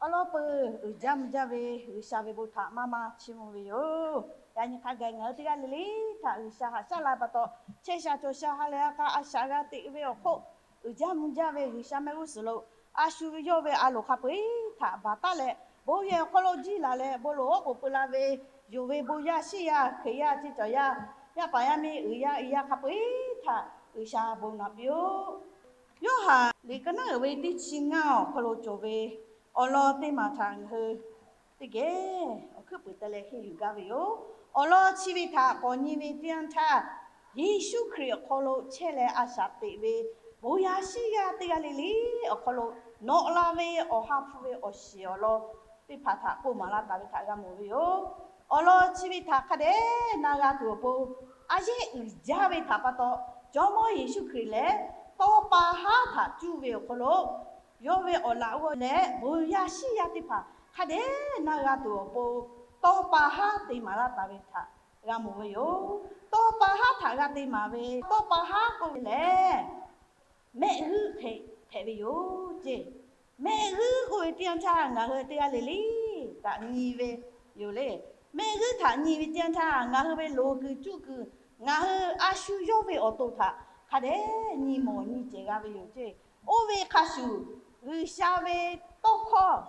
Awˬ lawn peuˬ, uiˍ jaˇ mvuh jaˇ ve G'uiˬsha ve bon htaꞈ maˇ maˇ chiˇ mvuh ve yoˬ. Yaꞈ nyi hk'a gaˬ ngaˬ hui teˇ g'aˇ le le htaꞈ G'uiˬsha haꞈ shaˉ la pa taw, chehˇ sha cawˬ sha ha lehˬ a k'a a shaꞈ g'a teꞈ ve awˬ hk'oˆ, uiˍ jaˇ mvuh jaˇ ve G'uiˬsha mehˆ g'uˇ suhˍ lo a shu ve yawˇ ve a loˍ hk'a peu-eˬ htaꞈ baˬ taˉ leh, bon yehˬ awˬ hk'aw lo jiˇ laˬ leh bon loˍ oˉ k'oˍ pui la ve, yonˍ ve bon yaˇ shiˉ yaˇ, Hkriꞈ yaˇ, ceˇ cawˬ yaˇ, yaˇ paˍ yaˇ miˇ, uiˍ yaˇ, i yaˇ hk'a peu-eˬ htaꞈ G'uiˬsha bon naꞈ piˇ-oˆ. Yoˇhanˬ liꞈ ka naˉ uiˍ ve teˇ chi ngaˇ awˬ hk'aw lo cawˬ ve awˬ lawn teˇ maˬ htaꞈ ngaˬ hui teˇ geh awˬ hkuiˉ puiˍ te leh henˇ yuˬ gaˇ ve yoˬ. Awˬ lawn chi ve htaꞈ k'awꞈ nyi ve teˇ yanˇ htaˇ, Yeˍsuˆ Hkriꞈ awˬ hk'aw lo chehˇ leh a shaꞈ teꞈ ve bon yaˇ shiˉ yaˇ teˇ g'aˇ le le awˬ hk'aw lo nawꞈ la ve Awˬ ha hpu ve awˬ shiˍ awˬ lawn teˇ hpaˍ htaꞈ k'oˆ maˍ laˇ taˍ ve htaꞈ g'a mawˬ ve yoˬ. Awˬ lawn chi ve htaꞈ hk'a dehꞈ na g'a tuˬ awˬ pon, a yehˉ uiˍ jaˇ ve htaꞈ pa taw, Jawˇmawˇ Yeˍsuˆ Hkriꞈ lehˬ, tawˇ pa haˉ htaꞈ cuˇ ve awˬ hk'aw lo, yawˇ ve awˬ laꞈ g'awˇ leh bon yaˇ shiˉ yaˇ teˇ hpaˍ hk'a dehꞈ na g'a tuˬ awˬ pon, tawˇ pa haˉ te maˍ laˇ taˍ ve htaꞈ g'a mawˬ ve yoˬ. Tawˇ pa haˉ htaꞈ g'a te maˍ ve, tawˇ pa haˉ k'oˆ ve lehˬ, mehˆ g'uiˇ hk'e hpehꞈ ve yoˬ ceˇ. Mehˆ g'uiˇ k'oˆ ve teˇ yanˇ htaˇ ngaˬ hui teˇ g'aˇ le le htaꞈ nyi ve yoˬ le. Mehˆ g'uiˇ htaꞈ nyi ve teˇ yanˇ htaˇ ngaˬ hui ve loˍ kuiˬ cuˇ kuiˬ, ngaˬ hui a shu yawˇ ve awˬ to htaꞈ hk'a dehꞈ nyi mawˬ nyi cehˬ g'a ve yoˬ ceˇ. Oˇ ve hk'a shuˍ, G'uiˬsha ve tawˇ hkawˇ,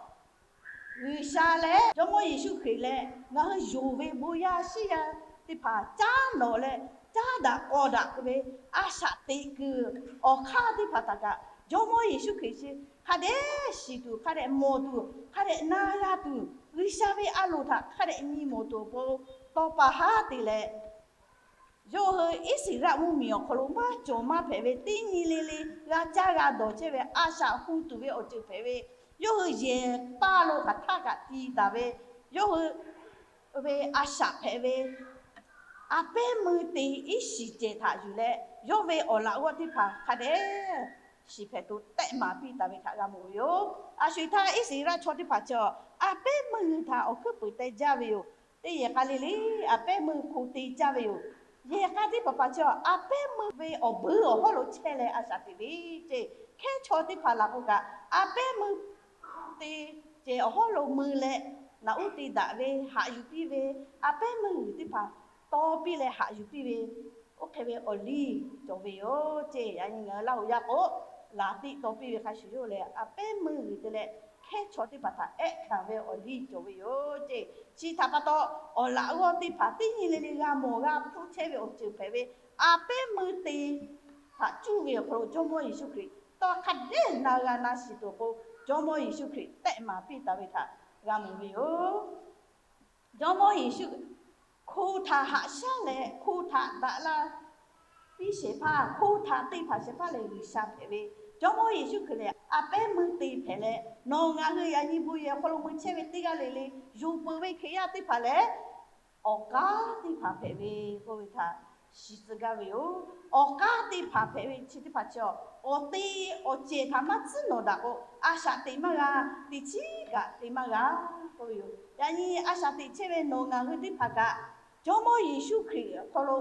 G'uiˬsha leh Jawˇmawˇ Yeˍsuˆ Hkriꞈ leh ngaˬ hui yonˍ ve bon yaˇ shiˉ yaˇ teˇ hpaˍ caˉ nawꞈ leh caˉ daꞈ k'aw daꞈ keu ve a shaꞈ teꞈ kuiˬ awˬ hk'aˇ teˇ hpaˍ htaꞈ kaꞈ Jawˇmawˇ Yeˍsuˆ Hkriꞈ chi hk'a dehꞈ shiˍ tuˬ, hk'a dehꞈ mawˬ tuˬ, hk'a dehꞈ na g'a tuˬ, G'uiˬsha ve a loˍ htaꞈ hk'a dehꞈ nyi mawˬ tuˬ awˬ pon tawˇ pa haˉ te leh, yawˇ hui Iˉsaˍreˍlaˆ mvuhˇmiˬ awˬ hk'aw lo maˇ cawˬ maˇ hpehꞈ ve teˇ nyi le le g'a caˇ g'a dawˬ chehˇ ve a shaꞈ hu tuˬ ve awˬ ceuˬ hpehꞈ ve, yawˇ hui yehˬ paˇ lo hk'aˬ htaˆ kaꞈ ti taˍ ve, yawˇ hui ve a shaꞈ hpehꞈ ve a pehˉ meuˇ te iˉ shiˍ cehˬ htaꞈ yuˬ leh, yawˇ ve awˬ laꞈ g'awˇ teˇ hpaˍ hk'a dehꞈ shiˍ hpehꞈ tuˬ tehˆ maˍ piˇ taˍ ve htaꞈ g'a mawˬ ve yoˬ. A shu htaˇ Iˉsaˍreˍlaˆ chaw teˇ hpaˍ chi a pehˉ meuˇ hui htaꞈ awˬ hkuiˉ puiˍ te jaˇ ve yoˬ. Teˇ yehˬ k'a le le a pehˉ meuˇ hk'o te jaˇ ve yoˬ. Yehˬ k'a teˇ hpaˍ hpaˍ chi a pehˉ meuˇ ve awˬ buiˇ awˬ hawˉ lo chehˇ leh a shaꞈ teꞈ ve ceˇ. Hkehˉ chaw teˇ hpaˍ laˬ k'o kaꞈ a pehˉ meuˇ te cehˬ awˬ hawˉ lo mui leh, naꞈ uˉ te daꞈ ve haꞈ yuˬ piˇ ve, a pehˉ meuˇ g'uiˬ teˇ hpaˍ taw piˇ leh haꞈ yuˬ piˇ ve, oˇ hk'e ve awˬ liˇ cawˬ ve yoˬ ceˇ. Yaꞈ nyi ngaˬ hui Laˇ huˍ yaˇ k'o, laˬ tiˆ taw piˇ ve hk'a shuˍ yoˬ leh a pehˉ meuˇ g'uiˬ te leh hkehˉ chaw teˇ hpaˍ htaꞈ ehˉ hkanˍ ve awˬ liˇ cawˬ ve yoˬ ceˇ. Chi htaꞈ pa taw, awˬ laꞈ g'awˇ teˇ hpaˍ teˇ nyi le le g'a mawˬ g'a hpfuhˇ chehˇ ve awˬ ceuˬ hpehꞈ ve, a pehˉ meuˇ te htaꞈ cuˇ ve awˬ hk'aw lo Jawˇmawˇ Yeˍsuˆ Hkriꞈ tawˇ hk'a dehꞈ na g'a na shiˍ tuˬ awˬ pon Jawˇmawˇ Yeˍsuˆ Hkriꞈ tehˆ maˍ piˇ taˍ ve htaꞈ g'a mawˬ ve yoˬ. Jawˇmawˇ Yeˍsuˆ hko htaꞈ haꞈ shaˉ leh hko htaꞈ daꞈ la piˇ shehˍ hpaˇ, hko htaꞈ te hpanˍ shehˍ hpaˇ lehˬ G'uiˬsha hpehꞈ ve, Jawˇmawˇ Yeˍsuˆ Hkriꞈ lehˬ a pehˉ meuˇ te hpehꞈ leh, nawˬ ngaˬ hui yaꞈ nyi bon yehˬ awˬ hk'aw lo mui chehˇ ve teˇ g'aˇ le le, yonˍ peuˬ ve Hkriꞈ yaˇ teˇ hpaˍ lehˬ, awˬ k'aˉ teˇ hpaˍ hpehꞈ ve k'oˆ ve htaꞈ shiˍ tcuh gaˇ ve yoˬ. Awˬ k'aˉ teˇ hpaˍ hpehꞈ ve chi teˇ hpaˍ chi, awˬ te awˬ cehˬ htaꞈ maˇ tcuhˉ nawꞈ daꞈ k'o, a shaꞈ teꞈ maˇ g'a, teꞈ chiˉ kaꞈ te maˇ g'a k'oˆ ve yoˬ. Yaꞈ nyi a shaꞈ teꞈ chehˇ ve nawˬ ngaˬ hui teˇ hpaˍ kaꞈ, Jawˇmawˇ Yeˍsuˆ Hkriꞈ awˬ hk'aw lo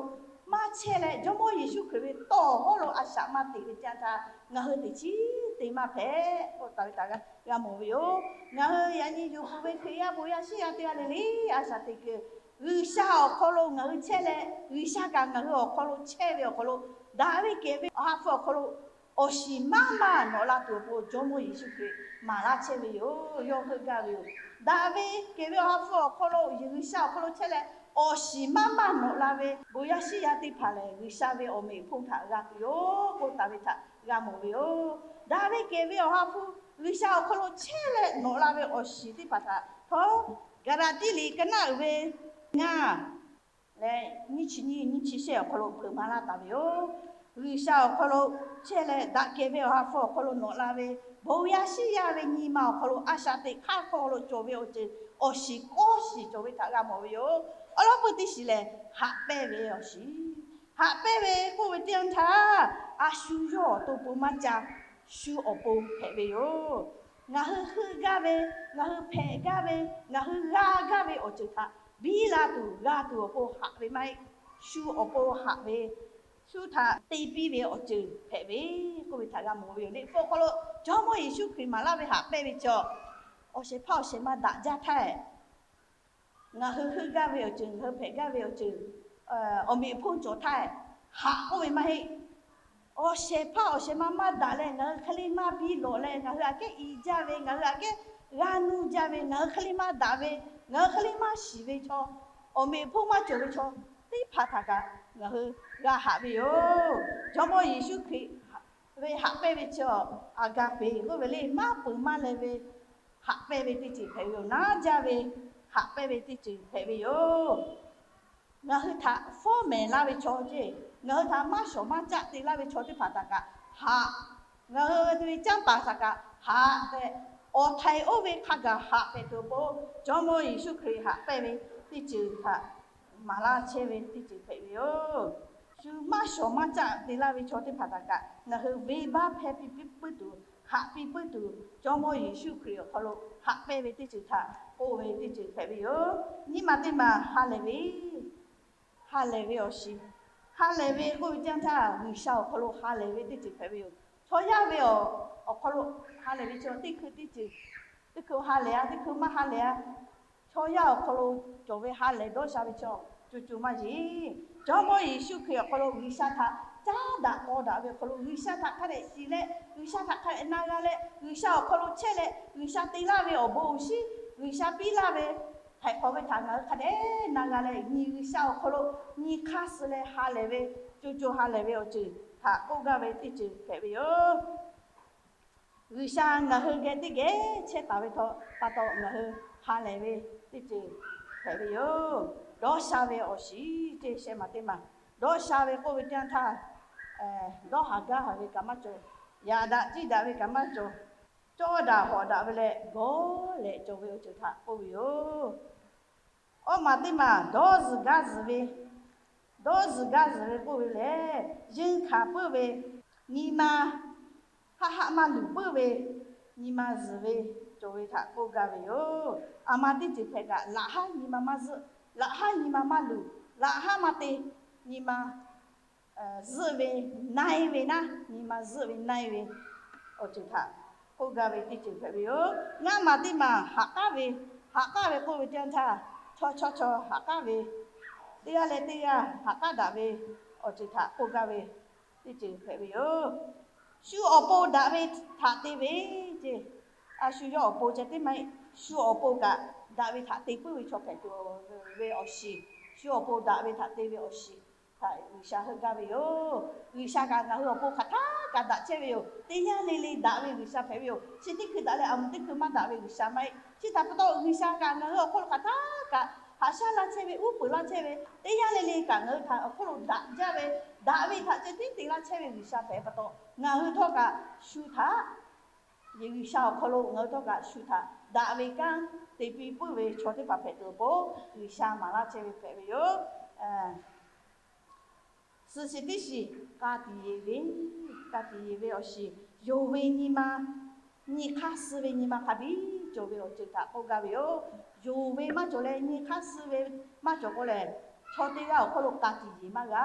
maˇ chehˇ leh, Jawˇmawˇ Yeˍsuˆ Hkriꞈ ve tawˇ hawˉ lo a shaꞈ maˇ teꞈ ve teˇ yanˇ htaˇ, ngaˬ hui teꞈ chiˉ te maˇ hpehꞈ k'oˆ taˍ ve htaꞈ g'a mawˬ ve yoˬ. Ngaˬ hui yaꞈ nyi yonˍ peuˬ ve Hkriꞈ yaˇ bon yaˇ shiˉ yaˇ teˇ g'aˇ le le a shaꞈ teꞈ kuiˬ, G'uiˬsha awˬ hk'aw lo ngaˬ hui chehˇ leh, G'uiˬsha kaꞈ ngaˬ hui awˬ hk'aw lo chehˇ ve awˬ hk'aw lo, daꞈ ve kehˬ ve Awˬ ha hpu awˬ hk'aw lo awˬ shiˍ maˇ maˇ nawꞈ la tuˬ awˬ pon Jawˇmawˇ Yeˍsuˆ Hkriꞈ maˍ laˇ chehˇ ve yoˬ. Yawˇ heuˆ gaˇ ve yoˬ. Daꞈ ve kehˬ ve Awˬ ha hpu awˬ hk'aw lo, G'uiˬsha awˬ hk'aw lo chehˇ leh, awˬ shiˍ maˇ maˇ nawꞈ la ve bon yaˇ shiˉ yaˇ teˇ hpaˍ lehˬ, G'uiˬsha ve awˬ meꞈ awˬ hponˇ htaꞈ g'a tuˬ yoˬ k'oˆ taˍ ve htaꞈ g'a mawˬ ve yoˬ. Daꞈ ve kehˬ ve Awˬ ha hpu G'uiˬsha awˬ hk'aw lo chehˇ leh nawꞈ la ve awˬ shiˍ teˇ hpaˍ htaꞈ htawˇ, Gaˍlaˍtiˆ liꞈ ka naˆ uiˍ ve ngaˇ leh nyiˇ chi nyiˇ nyiˇ chi shehˆ awˬ hk'aw lo hpeuꞈ maˍ laˇ taˍ ve yoˬ. G'uiˬsha awˬ hk'aw lo chehˇ leh daꞈ kehˬ ve Awˬ ha hpu awˬ hk'aw lo nawꞈ la ve bon yaˇ shiˉ yaˇ ve nyi ma awˬ hk'aw lo a shaꞈ teꞈ hk'aˇ hk'aw lo cawˬ ve awˬ ceuˬ, awˬ shiˍ kawˇ shiˍ cawˬ ve htaꞈ g'a mawˬ ve yoˬ. Awˬ lawn peuˬ teˇ shiˍ lehˬ, haꞈ pehnˇ ve awˬ shiˍ. Haꞈ pehnˇ ve k'oˆ ve teˇ yanˇ htaˇ, a shu yawˇ awˬ to pon maˇ ca, shu awˬ pon hpehꞈ ve yoˬ. Ngaˬ hui heuˆ gaˇ ve, ngaˬ hui hpehꞈ gaˇ ve, ngaˬ hui g'a gaˇ ve awˬ ceuˬ htaꞈ biˇ la tuˬ g'a tuˬ awˬ pon haꞈ ve maˇ heˆ. Shu awˬ pon haꞈ ve, shu htaꞈ te piˇ ve awˬ ceuˬ hpehꞈ ve k'oˆ ve htaꞈ g'a mawˬ ve yoˬ. Liꞈ hpu awˬ hk'aw lo Jawˇmawˇ Yeˍsuˆ Hkriꞈ maˍ laˇ ve haꞈ pehnˇ ve chi awˬ awˬ shehˍ hpaˇ awˬ shehˍ ma daꞈ jaˇ htaˇ, ngaˬ hui heuˆ gaˇ ve awˬ ceuˬ, ngaˬ hui hpehꞈ gaˇ ve awˬ ceuˬ, awˬ meꞈ awˬ hponˇ cawˬ htaˇ, haꞈ k'oˆ ve maˇ heˆ. Awˬ shehˍ hpaˇ awˬ shehˍ ma maˇ daꞈ leh, ngaˬ hui hk'e le maˇ biˇ lawꞈ leh, ngaˬ hui aꞈ kehˉ i jaˇ ve, ngaˬ hui aꞈ kehˉ g'a nuˇ jaˇ ve, ngaˬ hui hk'e le maˇ daꞈ ve, ngaˬ hui hk'e le maˇ shiˍ ve chaw, awˬ meꞈ awˬ hponˇ maˇ cawˬ ve chaw teˇ hpaˍ htaꞈ kaꞈ ngaˬ hui g'a haꞈ ve yoˬ. Jawˇmawˇ Yeˍsuˆ Hkriꞈ ve haꞈ pehnˇ ve chi awˬ agaˍpeˍ k'oˆ ve le, maˇ peuˬ maˇ leh ve haꞈ pehnˇ ve teˇ ceuˬ hpehꞈ ve yoˬ. Naˉ jaˇ ve haꞈ pehnˇ ve teˇ ceuˬ hpehꞈ ve yoˬ. Ngaˬ hui htaꞈ fawˉ mehˍ laˇ ve chaw ceˇ, ngaˬ hui htaꞈ maˇ shawˍ maˇ caˆ te laˇ ve chaw teˇ hpaˍ htaꞈ kaꞈ haꞈ, ngaˬ hui ve canˇ paˍ htaꞈ kaꞈ haꞈ tehꞈ, awˬ htaiˍ oˇ ve hk'a gaˬ haꞈ hpehꞈ tuˬ awˬ pon, Jawˇmawˇ Yeˍsuˆ Hkriꞈ haꞈ pehnˇ ve teˇ ceuˬ htaꞈ maˍ laˇ chehˇ ve teˇ ceuˬ hpehꞈ ve yoˬ. Shu maˇ shawˍ maˇ caˆ te laˇ ve chaw teˇ hpaˍ htaꞈ kaꞈ ngaˬ hui venˇbaˆ hpehˇ piˇ puiˉ tuˬ, haꞈ piˇ puiˉ tuˬ, Jawˇmawˇ Yeˍsuˆ Hkriꞈ awˬ hk'aw lo haꞈ pehnˇ ve teˇ ceuˬ htaꞈ k'oˆ ve teˇ ceuˬ hpehꞈ ve yoˬ. Nyiˇ maˬ teˇ maˬ ha lehˬ ve ha lehˬ ve awˬ shiˍ. Ha lehˬ ve k'oˆ ve teˇ yanˇ htaˇ, G'uiˬsha awˬ hk'aw lo ha lehˬ ve teˇ ceuˬ hpehꞈ ve yoˬ. Chaw yaˇ ve awˬ hk'aw lo ha lehˬ ve chaw teˇ hkui teˇ ceuˬ, teˇ hkui ha lehˬ a, teˇ hkui maˇ ha lehˬ a. Chaw yaˇ awˬ hk'aw lo cawˬ ve ha lehˬ dawˇ sha ve chaw co co maˇ yeˬ. Jawˇmawˇ Yeˍsuˆ Hkriꞈ awˬ hk'aw lo G'uiˬsha htaꞈ caˉ daꞈ k'aw daꞈ ve awˬ hk'aw lo, G'uiˬsha htaꞈ hk'a dehꞈ shiˍ leh, G'uiˬsha htaꞈ hk'a dehꞈ na g'a leh, G'uiˬsha awˬ hk'aw lo chehˇ leh, G'uiˬsha te laˇ ve awˬ bon awˬ shinˉ, G'uiˬsha piˇ laˇ ve htaiˍ hk'awꞈ ve htaꞈ ngaˬ hui hk'a dehꞈ na g'a leh, nyi G'uiˬsha awˬ hk'aw lo nyi hk'aˇ suh leh ha lehˬ ve, co co ha lehˬ ve awˬ ceuˬ htaꞈ k'oˆ gaˇ ve teˇ ceuˬ hpehꞈ ve yoˬ. G'uiˬsha ngaˬ hui geh teˇ geh chehˇ taˍ ve htawˇ pa taw, ngaˬ hui ha lehˬ ve teˇ ceuˬ hpehꞈ ve yoˬ. Dawˇ sha ve awˬ shiˍ ceˇ, shehˆ maˬ teˇ maˬ. Dawˇ sha ve k'oˆ ve teˇ yanˇ htaˇ, dawˇ haˍ gaˇ haˍ ve kaꞈ maˇ cawˬ, yaꞈ daꞈ ciˇ daꞈ ve kaꞈ maˇ cawˬ, cawˇ daꞈ hawꞈ daꞈ ve leh gawˇ lehꞈ cawˬ ve awˬ ceuˬ htaꞈ k'oˆ ve yoˬ. Awˇ maˬ teˇ maˬ dawˇ zuhˬ gaˇ zuhˬ ve, dawˇ zuhˬ gaˇ zuhˬ ve k'oˆ ve lehˬ, yeunˇ hkanˍ puiˉ ve, nyi ma haˆ haˆ maˇ luˬ puiˉ ve, nyi ma zuhˬ ve cawˬ ve htaꞈ k'oˆ gaˇ ve yoˬ. A ma teˇ ceuˬ hpehꞈ kaꞈ, laꞈ haˉ nyi ma maˇ zuhˆ, laꞈ haˉ nyi ma maˇ luˬ, laꞈ haˉ maˇ te, nyi ma zuhˆ ve, na-e ve naˉ, nyi ma zuhˆ ve na-e ve awˬ ceuˬ htaꞈ k'oˆ gaˇ ve teˇ ceuˬ hpehꞈ ve yoˬ. Ngaˇ maˬ teˇ maˬ haꞈ k'aˉ ve, haꞈ k'aˉ ve k'oˆ ve teˇ yanˇ htaˇ, chaw chaw chaw haꞈ k'aˉ ve, teˇ g'aˇ leh teˇ g'aˇ haꞈ k'aˉ daꞈ ve awˬ ceuˬ htaꞈ k'oˆ gaˇ ve teˇ ceuˬ hpehꞈ ve yoˬ. Shu awˬ pon daꞈ ve htaꞈ te ve ceˇ. A shu yawˇ awˬ pon ceh tiˉ maˇ heˆ, shu awˬ pon kaꞈ daꞈ ve htaꞈ te puiˉ ve chaw hpehꞈ tuˬ ve awˬ shiˍ, shu awˬ pon daꞈ ve htaꞈ te ve awˬ shiˍ htaꞈ G'uiˬsha heuˆ gaˇ ve yoˬ. G'uiˬsha kaꞈ ngaˬ hui awˬ pon hk'aˬ htaˇ kaꞈ daꞈ chehˇ ve yoˬ. Teˇ yanˇ le le daꞈ ve G'uiˬsha hpehꞈ ve yoˬ. Chi teˇ hkui daꞈ leh aˬ mvuhˬ teˇ hkui maˇ daꞈ ve G'uiˬsha maˇ heˆ. Chi htaꞈ pa taw, G'uiˬsha kaꞈ ngaˬ hui awˬ hk'oˆ lo hk'aˬ htaˇ kaꞈ haꞈ shaˉ laˇ chehˇ ve, uˉ peunˍ laˇ chehˇ ve, teˇ yanˇ le le kaꞈ ngaˬ hui htaꞈ awˬ hk'oˆ lo daꞈ jaˇ ve, daꞈ ve htaꞈ ceh tiˉ te laˇ chehˇ ve G'uiˬsha hpehꞈ pa taw, ngaˬ hui htawˇ kaꞈ shu htaꞈ, G'uiˬsha awˬ hk'aw lo ngaˬ hui htawˇ kaꞈ shu htaꞈ daꞈ ve kanˉ te piˇ puiˉ ve chaw teˇ hpaˍ hpehꞈ tuˬ awˬ pon, G'uiˬsha maˍ laˇ chehˇ ve hpehꞈ ve yoˬ. Suhˍ shiˍ teˇ shiˍ, ka tiꞈ yeˬ ve, ka tiꞈ yeˬ ve awˬ shiˍ, yonˍ ve nyi ma, nyi hk'aˇ suh ve nyi ma hk'a biˇ cawˬ ve awˬ ceuˬ htaꞈ k'oˆ gaˇ ve yoˬ. Yonˍ ve maˇ cawˬ leh nyi hk'aˇ suh ve maˇ cawˬ k'o lehˬ, chaw teˇ g'aˇ awˬ hk'oˆ lo ka tiꞈ yeˬ maˇ g'a.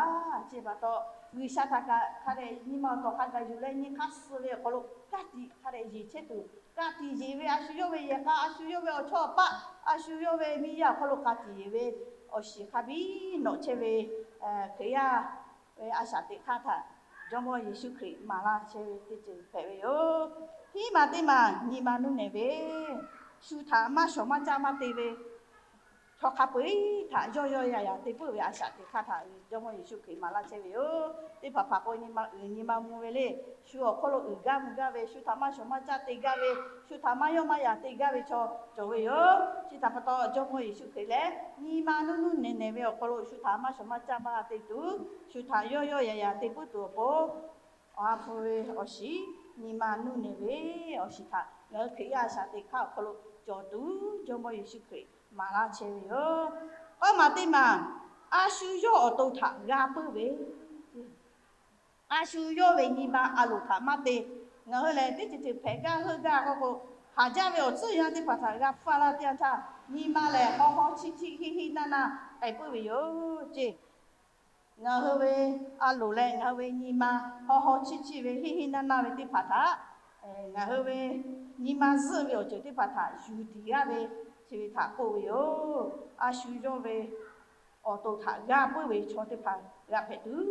Chi pa taw, G'uiˬsha htaꞈ kaꞈ hk'a dehꞈ nyi ma awˬ tawˍ hk'a gaˬ yuˬ leh nyi hk'aˇ suh ve awˬ hk'aw lo ka tiꞈ hk'a dehꞈ yeˬ chehˇ tuˬ, ka tiꞈ yeˬ ve a shu yawˇ ve yehˬ k'a, a shu yawˇ ve awˬ chawˇ awˬ paˆ, a shu yawˇ ve miˇ yaˇ awˬ hk'aw lo ka tiꞈ yeˬ ve awˬ shiˍ hk'a biˇ nawꞈ chehˇ ve, Hkriꞈ yaˇ ve a shaꞈ teꞈ hk'aˇ htaꞈ Jawˇmawˇ Yeˍsuˆ Hkriꞈ maˍ laˇ chehˇ ve teˇ ceuˬ hpehꞈ ve yoˬ. Hiˉ maˬ teˇ maˬ nyi ma nuˇ nehˬ ve, shu htaꞈ maˇ shawˍ maˇ caˆ maˇ te ve, chaw hk'a peu-eˬ htaꞈ yawˇ yawˇ yaꞈ yaꞈ te puiˉ ve a shaꞈ teꞈ hk'aˇ htaꞈ Jawˇmawˇ Yeˍsuˆ Hkriꞈ maˍ laˇ chehˇ ve yoˬ. Teˇ hpaˍ hpaˍ k'o nyi ma uiˍ nyi ma mvuh ve le. Shu awˬ hk'oˆ lo uiˍ gaˇ mvuh gaˇ ve, shu htaꞈ maˇ shawˍ maˇ caˆ te gaˇ ve, shu htaꞈ maˇ yawˇ maˇ yaꞈ te gaˇ ve chaw cawˬ ve yoˬ. Chi htaꞈ pa taw, Jawˇmawˇ Yeˍsuˆ Hkriꞈ lehˬ nyi ma nuˇ nuˇ nehˬ nehˬ ve awˬ hk'aw lo shu htaꞈ maˇ shawˍ maˇ caˆ maˇ te tuˬ, shu htaꞈ yawˇ yawˇ yaꞈ yaꞈ te puiˉ tuˬ awˬ pon, awˬ ha hpu ve awˬ shiˍ, nyi ma nuˇ nehˬ ve awˬ shiˍ htaꞈ ngaˬ hui Hkriꞈ yaˇ a shaꞈ teꞈ hk'aˇ awˬ hk'aw lo cawˬ tuˬ Jawˇmawˇ Yeˍsuˆ Hkriꞈ maˍ laˇ chehˇ ve yoˬ. K'awˇ maˬ teˇ maˬ, a shu yawˇ awˬ to htaꞈ g'a puiˉ ve, a shu yawˇ ve nyi ma a loˍ htaꞈ maˇ te. Ngaˬ hui lehˬ teˇ ceuˬ ceuˬ hpehꞈ gaˇ heuˆ gaˇ k'oˆ k'o, haˍ jaˇ ve awˬ tcuhˉ yanˇ teˇ hpaˍ htaꞈ g'a hpuˇ laˇ teˇ yanˇ htaˇ, nyi ma lehˬ haw haw chiˇ chiˇ hiˆ hiˆ naˇ naˇ k'ai puiˉ ve yoˬ ceˇ. Ngaˬ hui ve a loˍ leh ngaˬ hui ve nyi ma haw haw chiˇ chiˇ ve hiˆ hiˆ naˇ naˇ ve teˇ hpaˍ htaꞈ Ngaˬ hui ve nyi ma zuhˆ ve awˬ ceuˬ teˇ hpaˍ htaꞈ yuˬ tiˍ g'aˇ ve, chi ve htaꞈ k'oˆ ve yoˬ. A shu yawˇ ve awˬ to htaꞈ g'a puiˉ ve chaw teˇ hpaˍ g'a hpehꞈ tuˬ,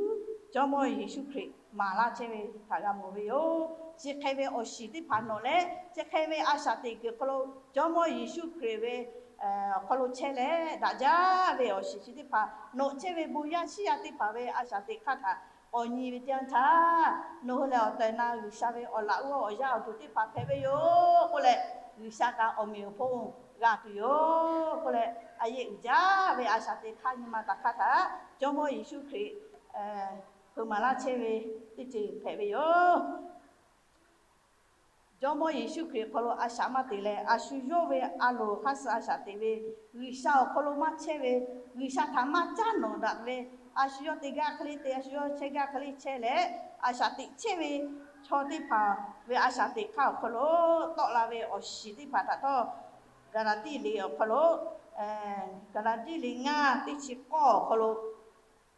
Jawˇmawˇ Yeˍsuˆ Hkriꞈ maˍ laˇ chehˇ ve htaꞈ g'a mawˬ ve yoˬ. Chi hk'e ve awˬ shiˍ teˇ hpaˍ nawꞈ leh, chi hk'e ve a shaꞈ teꞈ kuiˬ hk'aw lo Jawˇmawˇ Yeˍsuˆ Hkriꞈ ve awˬ hk'aw lo chehˇ leh, daꞈ jaˇ ve awˬ shiˍ chi teˇ hpaˍ nawꞈ chehˇ ve bon yaˇ shiˉ yaˇ teˇ hpaˍ ve a shaꞈ teꞈ hk'aˇ htaꞈ k'awꞈ nyi ve teˇ yanˇ htaˇ, nawˬ hui lehˬ awˬ tehˬ na G'uiˬsha ve awˬ laꞈ g'awˇ awˬ yanˇ awˬ ceuˬ teˇ hpaˍ hpehꞈ ve yoˬ k'oˆ leh, G'uiˬsha kaꞈ awˬ meꞈ awˬ hponˇ g'a tuˬ yoˬ k'oˆ leh, a yehˆ uiˍ jaˇ ve a shaꞈ teꞈ hk'aˇ nyi ma taˍ hk'aˇ htaꞈ Jawˇmawˇ Yeˍsuˆ Hkriꞈ hpeuꞈ maˍ laˇ chehˇ ve teˇ ceuˬ hpehꞈ ve yoˬ. Jawˇmawˇ Yeˍsuˆ Hkriꞈ hk'aw lo a shaꞈ maˇ teꞈ leh, a shu yawˇ ve a loˍ hk'aˇ suh a shaꞈ teꞈ ve, G'uiˬsha awˬ hk'aw lo maˇ chehˇ ve, G'uiˬsha htaꞈ maˇ caˉ nawꞈ daꞈ ve, a shu yawˇ te gaˇ hk'e le te, a shu yawˇ chehˇ gaˇ hk'e le chehˇ leh, a shaꞈ teꞈ chehˇ ve chaw teˇ hpaˍ ve a shaꞈ teꞈ hk'aˇ awˬ hk'aw lo tawˆ la ve awˬ shiˍ teˇ hpaˍ htaꞈ htawˇ, Gaˍlaˍtiˆ liꞈ awˬ hk'aw lo, Gaˍlaˍtiˆ liꞈ ngaˇ teˇ chi k'awˇ awˬ hk'aw lo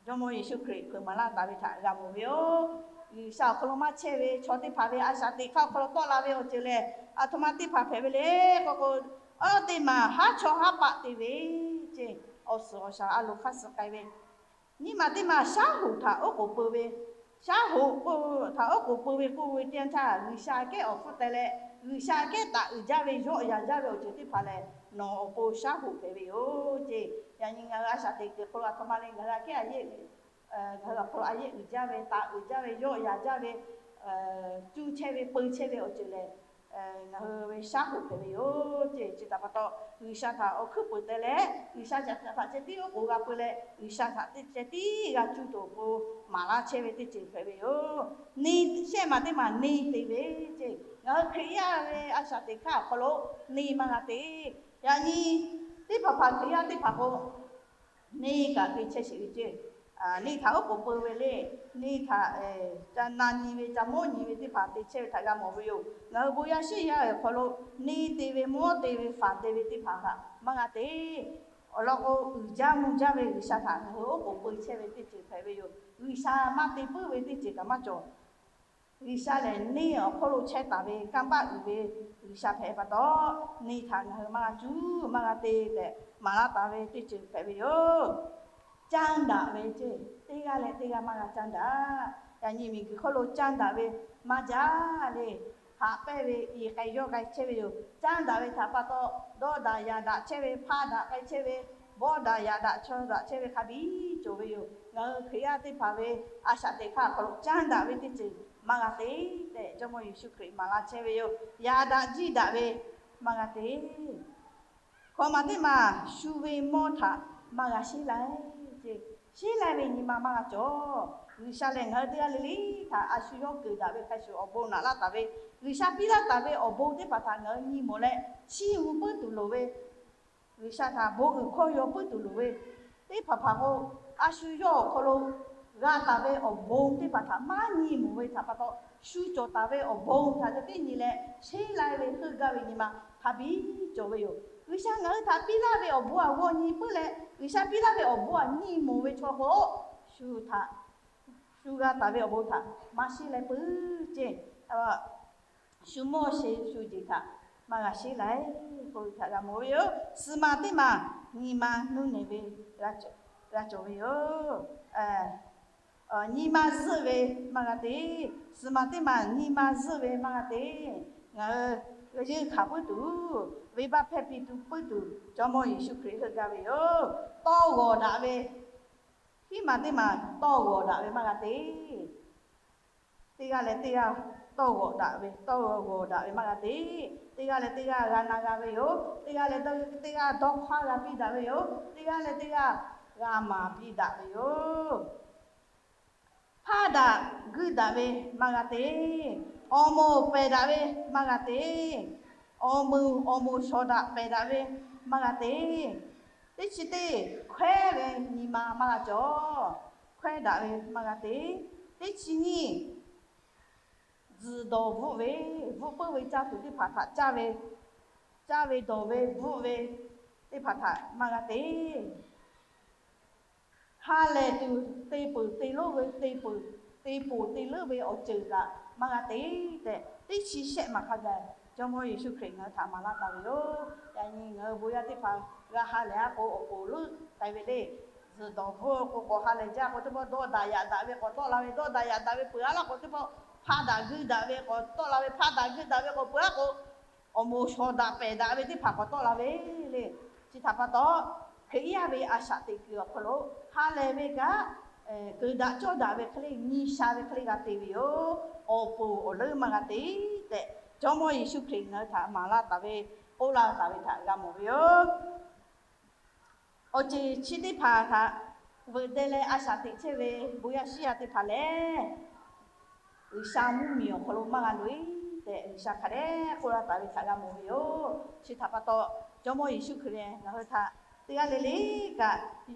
Jawˇmawˇ Yeˍsuˆ Hkriꞈ hpeuꞈ maˍ laˇ taˍ ve htaꞈ g'a mawˬ ve yoˬ. G'uiˬsha awˬ hk'aw lo maˇ chehˇ ve chaw teˇ hpaˍ ve a shaꞈ teꞈ hk'aˇ awˬ hk'aw lo tawˆ la ve awˬ ceuˬ lehˬ, aˬ htoꞈ ma teˇ hpaˍ hpehꞈ ve le k'oˆ k'o, awˬ teˇ maˬ haˉ chawˇ haˉ paˆ te ve ce, awˬ suhˍ awˬ shaˍ a loˍ hk'aˇ suh k'ai ve, nyiˇ maˬ teˇ maˬ shaˉ hoꞈ htaꞈ oˉ k'oˍ peu ve, shaˉ hoꞈ htaꞈ oˉ k'oˍ peu ve k'oˆ ve teˇ yanˇ htaˇ, G'uiˬsha kehˉ awˬ hpfuhˇ teh leh, G'uiˬsha kehˉ taꞈ uiˍ jaˇ ve yawˆ yan jaˇ ve awˬ ceuˬ teˇ hpaˍ lehˬ, nawˬ awˬ pon shaˉ hoꞈ hpehꞈ ve yoˬ ce. Yaꞈ nyi ngaˬ hui a shaꞈ teꞈ kuiˬ hk'aw lo aˬ htoꞈ ma le, ngaˬ hui aꞈ kehˉ a yehˆ ngaˬ hui awˬ hk'aw lo a yehˆ uiˍ jaˇ ve, taꞈ uiˍ jaˇ ve, yawˆ yan jaˇ ve, cuˇ chehˇ ve, peu chehˇ ve awˬ ceuˬ lehˬ, ngaˬ hui ve shaˉ hoꞈ hpehꞈ ve yoˬ ce. Chi htaꞈ pa taw, G'uiˬsha htaꞈ awˬ hkuiˉ puiˍ teh leh, G'uiˬsha htaꞈ ceh tiˉ oˉ k'oˍ g'a peu leh, G'uiˬsha htaꞈ ceh tiˉ g'a cuˇ tuˬ awˬ pon maˍ laˇ chehˇ ve teˇ ceuˬ hpehꞈ ve yoˬ. Neˇ shehˆ maˬ teˇ maˬ neˇ te ve ce. Ngaˬ hui Hkriꞈ yaˇ ve a shaꞈ teꞈ hk'aˇ awˬ hk'aw lo neˇ maˇ g'a te. Yaꞈ nyi teˇ hpaˍ hpaˍ Hkriꞈ yaˇ teˇ hpaˍ k'o, neˇ kaꞈ te chehˇ sheˍ ve ce. Neˇ htaꞈ oˉ k'oˍ peu ve le. Neˇ htaꞈ ca na nyi ve, ca mawˇ nyi ve teˇ hpaˍ te chehˇ ve htaꞈ g'a mawˬ ve yoˬ. Ngaˬ hui bon yaˇ shiˉ yaˇ awˬ hk'aw lo neˇ te ve, mawˇ te ve, faˍ te ve teˇ hpaˍ htaꞈ maˇ g'a te. Awˬ lawn k'o, uiˍ jaˇ mvuh jaˇ ve G'uiˬsha htaꞈ ngaˬ hui oˉ k'oˍ peu chehˇ ve teˇ ceuˬ hpehꞈ ve yoˬ. G'uiˬsha maˇ te puiˉ ve teˇ ceuˬ kaꞈ maˇ cawˬ. G'uiˬsha lehˬ neˇ awˬ hk'aw lo chehˇ taˍ ve kanˇ paˆ uiˍ ve G'uiˬsha hpehꞈ pa taw, neˇ htaꞈ ngaˬ hui maˇ g'a cuˇ maˇ g'a te tehꞈ maˍ laˇ taˍ ve teˇ ceuˬ hpehꞈ ve yoˬ. Caˇ daꞈ ve ce. Teˇ g'aˇ leh teˇ g'aˇ maˇ g'a caˇ daꞈ. Yaꞈ nyi miˬguiˬ hk'oˆ lo caˇ daꞈ ve maˇ jaˇ le. Haꞈ pehnˇ ve, iˍ k'ai yawˇ k'ai chehˇ ve yoˬ. Caˇ daꞈ ve htaꞈ pa taw, dawˇ daꞈ yaꞈ daꞈ chehˇ ve, hpaˇ daꞈ k'ai chehˇ ve, bawˆ daꞈ yaꞈ daꞈ chaw daꞈ chehˇ ve hk'a biˇ cawˬ ve yoˬ. Ngaˬ hui Hkriꞈ yaˇ teˇ hpaˍ ve a shaꞈ teꞈ hk'aˇ awˬ hk'aw lo caˇ daꞈ ve teˇ ceuˬ maˇ g'a te tehꞈ, Jawˇmawˇ Yeˍsuˆ Hkriꞈ maˍ laˇ chehˇ ve yoˬ. Yaꞈ daꞈ jiˇ daꞈ ve maˇ g'a te. Hkawꞈ maˬ teˇ maˬ shu ve mawˇ htaꞈ maˇ g'a sheˉ lai ce. Sheˉ lai ve nyi ma maˇ g'a cawˬ. G'uiˬsha lehˬ ngaˬ hui teˇ g'aˇ le le htaꞈ a shu yawˇ keunˍ daꞈ ve hk'a shuˍ awˬ bon naꞈ laˇ taˍ ve, G'uiˬsha piˇ laˇ taˍ ve awˬ bon teˇ hpaˍ htaꞈ ngaˬ hui nyi mawˬ leh chiˇ mvuh puiˉ tuˬ loˍ ve, G'uiˬsha htaꞈ bon uiˍ hkawˇ yaw puiˉ tuˬ loˍ ve, teˇ hpaˍ hpaˍ k'o, a shu yawˇ awˬ hk'aw lo g'a taˍ ve awˬ bon teˇ hpaˍ htaꞈ maˇ nyi mawˬ ve htaꞈ pa taw, shu cawˬ taˍ ve awˬ bon htaꞈ ca teˇ nyi leh sheˉ lai ve heuˆ gaˇ ve nyi ma hk'a biˇ cawˬ ve yoˬ. G'uiˬsha ngaˬ hui htaꞈ piˇ laˇ ve awˬ bon aꞈ g'aw nyi puiˉ leh, G'uiˬsha piˇ laˇ ve awˬ bon aꞈ nyi mawˬ ve chaw k'o, shu htaꞈ shu g'a taˍ ve awˬ bon htaꞈ maˇ sheˉ lai puiˉ ce. Shu mawˇ sheˍ shu jeˬ htaꞈ maˇ g'a sheˉ lai k'oˆ ve htaꞈ g'a mawˬ ve yoˬ. Suhˍ maˬ teˇ maˬ nyi ma nuˇ nehˬ ve g'a cawˬ ve yoˬ. Nyi ma zuhˆ ve maˇ g'a te. Suhˍ maˬ teˇ maˬ nyi ma zuhˆ ve maˇ g'a te. Ngaˬ hui yeunˇ hkanˍ puiˉ tuˬ, venˇbaˆ hpehˇ piˇ tuˬ puiˉ tuˬ, Jawˇmawˇ Yeˍsuˆ Hkriꞈ heuˆ gaˇ ve yoˬ. Tawˇ g'awˬ daꞈ ve, hiˉ maˬ teˇ maˬ tawˇ g'awˬ daꞈ ve maˇ g'a te. Teˇ g'aˇ leh teˇ g'aˇ tawˇ g'awˬ daꞈ ve, tawˇ g'awˬ daꞈ ve maˇ g'a te. Teˇ g'aˇ leh teˇ g'aˇ g'a na g'a ve yoˬ. Teˇ g'aˇ leh teˇ g'aˇ dawˇ hk'aˇ g'a piˇ daꞈ ve yoˬ. Teˇ g'aˇ leh teˇ g'aˇ g'a maˍ piˇ daꞈ ve yoˬ. Hpaˇ daꞈ guiˇ daꞈ ve maˇ g'a te. Awˬ moˍ pehˬ daꞈ ve maˇ g'a te. Awˬ moˍ awˬ moˍ shawˍ daꞈ pehˬ daꞈ ve maˇ g'a te. Teˇ chi teˇ hkawehˉ ve nyi ma maˇ g'a cawˬ. Hkawehˉ daꞈ ve maˇ g'a te. Teˇ chi nyiˇ, tzuhˬ dawˬ bvuhˆ ve, bvuhˆ puiˉ ve caˇ tuˬ teˇ hpaˍ htaꞈ caˇ ve, caˇ ve dawˬ ve bvuhˆ ve teˇ hpaˍ htaꞈ maˇ g'a te. Ha lehˬ tuˬ te peuˬ te leuˉ ve, te peuˬ te poˬ te leuˉ ve awˬ ceuˬ kaꞈ maˇ g'a te tehꞈ, teˇ chi shehˆ maˬ hk'a gaˬ Jawˇmawˇ Yeˍsuˆ Hkriꞈ ngaˬ hui htaꞈ maˍ laˇ taˍ ve yoˬ. Yaꞈ nyi ngaˬ hui bon yaˇ teˇ hpaˍ g'a ha lehˬ a k'o, awˬ poˍ leuˉ k'ai ve le. Zuhˬ dawˬ bvuhˇ k'o k'awꞈ ha lehˬ jaˇ k'o, teˇ pawˆ dawˇ daꞈ yaꞈ daꞈ ve k'awꞈ tawˆ la ve, dawˇ daꞈ yaꞈ daꞈ ve peuˬ a laˇ k'o, teˇ pawˆ hpaˇ daꞈ guiˇ daꞈ ve k'awꞈ tawˆ la ve, hpaˇ daꞈ guiˇ daꞈ ve k'awꞈ peuˬ a k'o, awˬ moˍ shawˍ daꞈ pehˬ daꞈ ve teˇ hpaˍ k'awꞈ tawˆ la ve le. Chi htaꞈ pa taw, Hkriꞈ yaˇ ve a shaꞈ teꞈ kuiˬ awˬ hk'aw lo ha lehˬ ve kaꞈ, keuˍ daꞈ cawˇ daꞈ ve hk'e le, nyi sha ve hk'e le g'a te ve yoˬ. Awˬ poˍ awˬ leuˉ maˇ g'a te tehꞈ, Jawˇmawˇ Yeˍsuˆ Hkriꞈ ngaˬ hui htaꞈ maˍ laˇ taˍ ve, k'oˆ laˇ taˍ ve htaꞈ g'a mawˬ ve yoˬ. Awˬ ceuˬ chi teˇ hpaˍ htaꞈ veuꞈ deh leh a shaꞈ teꞈ chehˇ ve bon yaˇ shiˉ yaˇ teˇ hpaˍ lehˬ, G'uiˬsha mvuhˇmiˬ awˬ hk'aw lo maˇ g'a loꞈ e tehꞈ, G'uiˬsha hk'a dehꞈ k'oˆ laˇ taˍ ve htaꞈ g'a mawˬ ve yoˬ. Chi htaꞈ pa taw, Jawˇmawˇ Yeˍsuˆ Hkriꞈ lehˬ ngaˬ hui htaꞈ teˇ g'aˇ le le kaꞈ,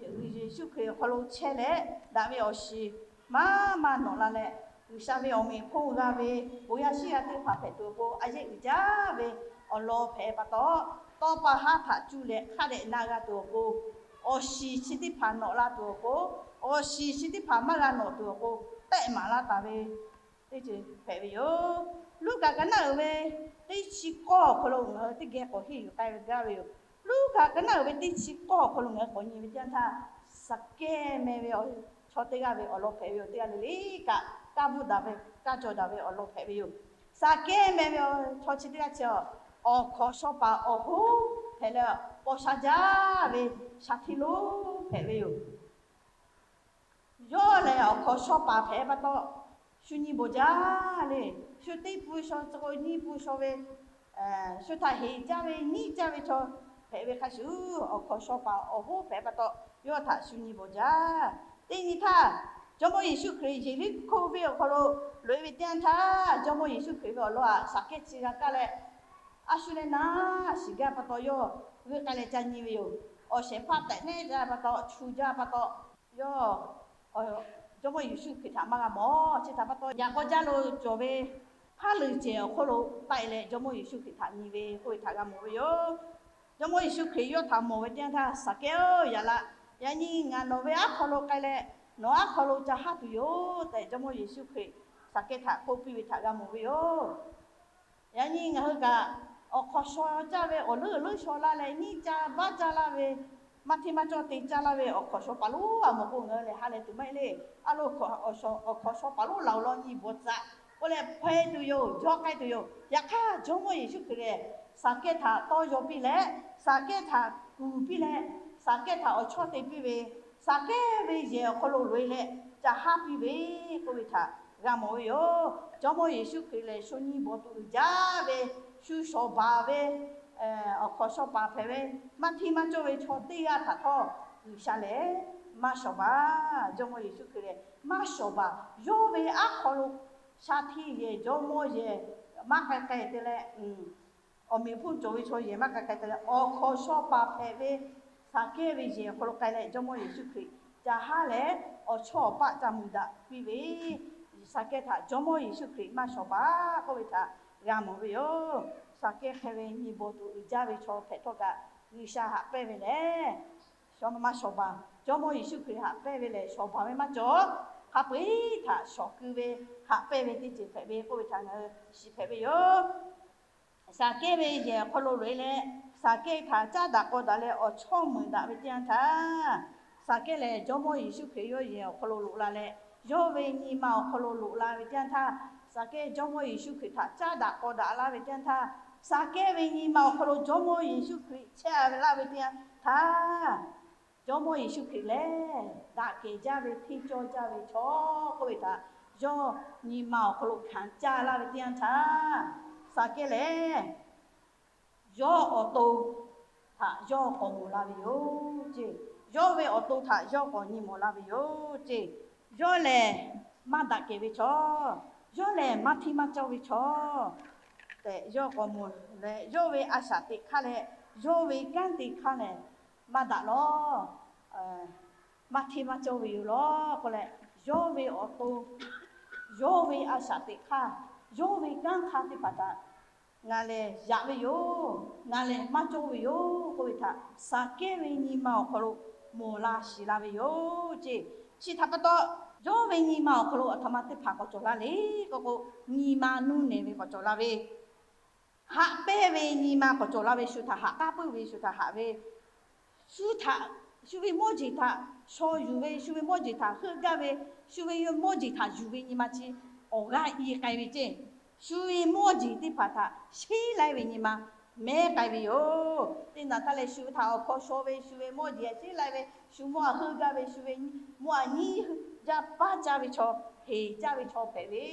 Yeˍsuˆ Hkriꞈ awˬ hk'aw lo chehˇ leh daꞈ ve awˬ shiˍ maˇ maˇ nawꞈ la leh, G'uiˬsha ve awˬ meꞈ hponˇ g'a ve bon yaˇ shiˉ yaˇ teˇ hpaˍ hpehꞈ tuˬ awˬ pon, a yehˉ uiˍ jaˇ ve awˬ lawn hpehꞈ pa taw, tawˇ pa haˉ htaꞈ cuˇ leh hk'a dehꞈ na g'a tuˬ awˬ pon, awˬ shiˍ chi teˇ hpaˍ nawꞈ la tuˬ awˬ pon, awˬ shiˍ chi teˇ hpaˍ maˇ g'a nawꞈ tuˬ awˬ pon, tehˆ maˍ laˇ taˍ ve teˇ ceuˬ hpehꞈ ve yoˬ. Luˉkaꞈ ka naˉ uiˍ ve teˇ chi k'awˇ awˬ hk'aw lo ngaˬ hui teˇ geh k'awꞈ henˇ yuˬ k'ai ve gaˇ ve yoˬ. Luˉkaꞈ ka naˉ uiˍ ve teˇ chi k'awˇ awˬ hk'aw lo ngaˬ hui k'awꞈ nyi ve teˇ yanˇ htaˇ, Saˍkehˇ meh ve chaw teˇ g'aˇ ve awˬ lawn hpehꞈ ve yoˬ. Teˇ g'aˇ le le kaꞈ, kaˇ bvuhˇ daꞈ ve, kaˇ cawˬ daꞈ ve awˬ lawn hpehꞈ ve yoˬ. Saˍkehˇ meh ve chaw chi teˇ g'aˇ chi, awˬ hkawˍ shaw paˍ awˬ hoˉ hpehꞈ leh, paw sha jaˇ ve sha hteˇ lonˉ hpehꞈ ve yoˬ. Yawˇ lehˬ, awˬ hkawˍ shaw paˍ hpehꞈ pa taw, shu nyi bawˬ jaˇ le. Shu teˇ pui shaw tcuh k'o nyiˇ pui shaw ve, shu htaꞈ heˍ caˇ ve nyiˉ caˇ ve chaw hpehꞈ ve hk'a shuˍ, awˬ hkawˍ shaw paˍ awˬ hoˉ hpehꞈ pa taw, yawˇ htaꞈ shu nyi bawˬ jaˇ. Teˇ nyi htaˇ, Jawˇmawˇ Yeˍsuˆ Hkriꞈ Yeˍriˆhkoˇ venˇ awˬ hk'aw lo loꞈ e ve teˇ yanˇ htaˇ, Jawˇmawˇ Yeˍsuˆ Hkriꞈ ve awˬ lawn aꞈ Saˍkehˇ chi g'a kaˇ leh, a shu leh naˉ shiˍ gaˇ pa taw, yawˇ g'euˆ k'ai leh ca nyi ve yoˬ. Awˬ shehˍ hpaˇ tehꞈ nehˉ jaˇ pa taw, chu jaˇ pa taw, yawˇ Jawˇmawˇ Yeˍsuˆ Hkriꞈ htaꞈ maˇ g'a mawˬ. Chi htaꞈ pa taw, yaꞈ k'aw jaˇ lo cawˬ ve hpaˉ leuˬ cehˬ awˬ hk'oˆ lo taˆ e leh Jawˇmawˇ Yeˍsuˆ Hkriꞈ htaꞈ nyi ve k'oˆ ve htaꞈ g'a mawˬ ve yoˬ. Jawˇmawˇ Yeˍsuˆ Hkriꞈ yawˇ htaꞈ mawˬ ve teˇ yanˇ htaˇ, Saˍkehˇ-oˬ, yaꞈ la, yaꞈ nyi ngaˬ nawˬ ve aˉ hk'aw lo k'ai leh, nawˬ aˉ hk'aw lo ca haˉ tuˬ yoˬ tehꞈ, Jawˇmawˇ Yeˍsuˆ Hkriꞈ Saˍkehˇ htaꞈ k'oˆ piˇ ve htaꞈ g'a mawˬ ve yoˬ. Yaꞈ nyi ngaˬ hui kaꞈ, awˬ hkawˍ shaw caˇ ve awˬ leuˉ awˬ leuˉ shaw laˇ leh, nyiˇ caˇ baˆ caˇ laˇ ve, maˇ hteˇ maˇ cawˇ te caˇ laˇ ve awˬ hkawˍ shaw paˍ lonˉ a mawˬ k'o, ngaˬ hui lehˬ ha lehˬ tuˬ maˇ heˆ le. A lo, awˬ hkawˍ shaw paˍ lonˉ laˬ awˬ lawn nyi bawˬ tcuh k'oˆ leh, hpaw e tuˬ yoˬ, jawˇ k'ai tuˬ yoˬ. Yaꞈ hk'aˇ, Jawˇmawˇ Yeˍsuˆ Hkriꞈ lehˬ, Saˍkehˇ htaꞈ tawˇ yaw piˇ leh, Saˍkehˇ htaꞈ kuˬ piˇ leh, Saˍkehˇ htaꞈ awˬ chawˇ te piˇ ve, Saˍkehˇ ve yehˬ awˬ hk'aw lo loꞈ e leh ca haˉ piˇ ve k'oˆ ve htaꞈ g'a mawˬ ve yoˬ. Jawˇmawˇ Yeˍsuˆ Hkriꞈ lehˬ, shu nyi bawˬ tuˬ uiˍ jaˇ ve, shu shawˍ baˬ ve, awˬ hkawˍ shaw paˍ hpehꞈ ve, maˇ hteˇ maˇ cawˇ ve chaw teˇ g'aˇ htaꞈ htawˇ, G'uiˬsha lehˬ maˇ shawˍ baˬ. Jawˇmawˇ Yeˍsuˆ Hkriꞈ lehˬ maˇ shawˍ baˬ. Yawˇ ve aˉ hk'aw lo sha hteˇ yehˬ, jawˇmawˇ yehˬ maˇ k'ai k'ai te leh, awˬ meꞈ hponˇ cawˬ ve chaw yehˬ maˇ k'ai k'ai te leh, awˬ hkawˍ shaw paˍ hpehꞈ ve Saˍkehˇ ve yehˬ awˬ hk'aw lo k'ai leh, Jawˇmawˇ Yeˍsuˆ Hkriꞈ ca haˉ leh, awˬ chawˇ awˬ paˆ ca muiˬ daꞈ piˇ ve, Saˍkehˇ htaꞈ Jawˇmawˇ Yeˍsuˆ Hkriꞈ maˇ shawˍ baˬ k'oˆ ve htaꞈ g'a mawˬ ve yoˬ. Saˍkehˇ hk'e ve nyi bawˬ tuˬ uiˍ jaˇ ve chaw hpehꞈ htawˇ kaꞈ, G'uiˬsha haꞈ pehnˇ ve lehˬ, shawˍ maˇ shawˍ baˬ. Jawˇmawˇ Yeˍsuˆ Hkriꞈ haꞈ pehnˇ ve lehˬ, shawˍ baˬ ve maˇ cawˬ. Hk'a peu-eˬ htaꞈ shawˍ keu ve, haꞈ pehnˇ ve teˇ ceuˬ hpehꞈ ve k'oˆ ve htaꞈ ngaˬ hui shiˍ hpehꞈ ve yoˬ. Saˍkehˇ ve yehˬ awˬ hk'aw lo loꞈ e leh, Saˍkehˇ htaꞈ caˉ daꞈ k'aw daꞈ leh awˬ chawˇ muiˬ daꞈ ve teˇ yanˇ htaˇ, Saˍkehˇ lehˬ Jawˇmawˇ Yeˍsuˆ Hkriꞈ yawˇ yehˬ awˬ hk'aw lo loꞈ la leh, yawˇ ve nyi ma awˬ hk'aw lo loꞈ la ve teˇ yanˇ htaˇ, Saˍkehˇ Jawˇmawˇ Yeˍsuˆ Hkriꞈ htaꞈ caˉ daꞈ k'aw daꞈ laˇ ve teˇ yanˇ htaˇ, Saˍkehˇ ve nyi ma awˬ hk'aw lo Jawˇmawˇ Yeˍsuˆ Hkriꞈ chehˇ a ve laˇ ve teˇ yanˇ htaˇ, Jawˇmawˇ Yeˍsuˆ Hkriꞈ lehˬ, daꞈ kehˬ jaˇ ve hteˇ cawˇ jaˇ ve chaw k'oˆ ve htaꞈ yawˇ nyi ma awˬ hk'aw lo hkanˍ caˇ laˇ ve teˇ yanˇ htaˇ, Saˍkehˇ lehˬ yawˇ awˬ to htaꞈ yawˇ k'awꞈ mawˬ la ve yoˬ ceˇ. Yawˇ ve awˬ to htaꞈ yawˇ k'awꞈ nyi mawˬ la ve yoˬ ceˇ. Yawˇ lehˬ maˇ daꞈ kehˬ ve chaw, yawˇ lehˬ maˇ hteˇ maˇ cawˇ ve chaw tehꞈ yawˇ k'awꞈ mawˬ leh, yawˇ ve a shaꞈ teꞈ hk'aˇ leh yawˇ ve kanˉ te hk'aˇ lehˬ maˇ daꞈ lawˬ, maˇ hteˇ maˇ cawˇ ve yoˬ lawˬ k'oˆ leh, yawˇ ve awˬ to, yawˇ ve a shaꞈ teꞈ hk'aˇ, yawˇ ve kanˉ hk'aˇ teˇ hpaˍ htaꞈ ngaˬ lehˬ yaꞈ ve yoˬ, ngaˬ lehˬ maˇ cawˇ ve yoˬ k'oˆ ve htaꞈ Saˍkehˇ ve nyi ma awˬ hk'aw lo mawˬ la shiˍ la ve yoˬ ceˇ. Chi htaꞈ pa taw, yawˇ ve nyi ma awˬ hk'aw lo aˬ htoꞈ ma teˇ hpaˍ k'awꞈ cawˬ laˇ le k'o k'o, nyi ma nuˇ nehˬ ve k'awꞈ cawˬ laˇ ve, haꞈ pehnˇ ve nyi ma k'awꞈ cawˬ laˇ ve, shu htaꞈ haꞈ k'aˉ puiˉ ve, shu htaꞈ haꞈ ve, shu htaꞈ, shu ve mawˇ jeˬ htaꞈ shaw yuˬ ve, shu ve mawˇ jeˬ htaꞈ heuˆ gaˇ ve, shu ve mawˇ jeˬ htaꞈ yuˬ ve nyi ma chi awˬ g'aˇ i k'ai ve ceˇ. Shu ve mawˇ jeˬ teˇ hpaˍ htaꞈ sheˉ lai ve nyi ma mehˉ k'ai ve yoˬ. Teˇ naˬ htaˇ leh shu htaꞈ awˬ hkaw shaw ve, shu ve mawˇ jeˬ sheˉ lai ve, shu mawˇ a heuˆ gaˇ ve, shu ve mawˇ a nyiˉ jaˇ paˇ caˇ ve chaw, heˍ caˇ ve chaw hpehꞈ ve.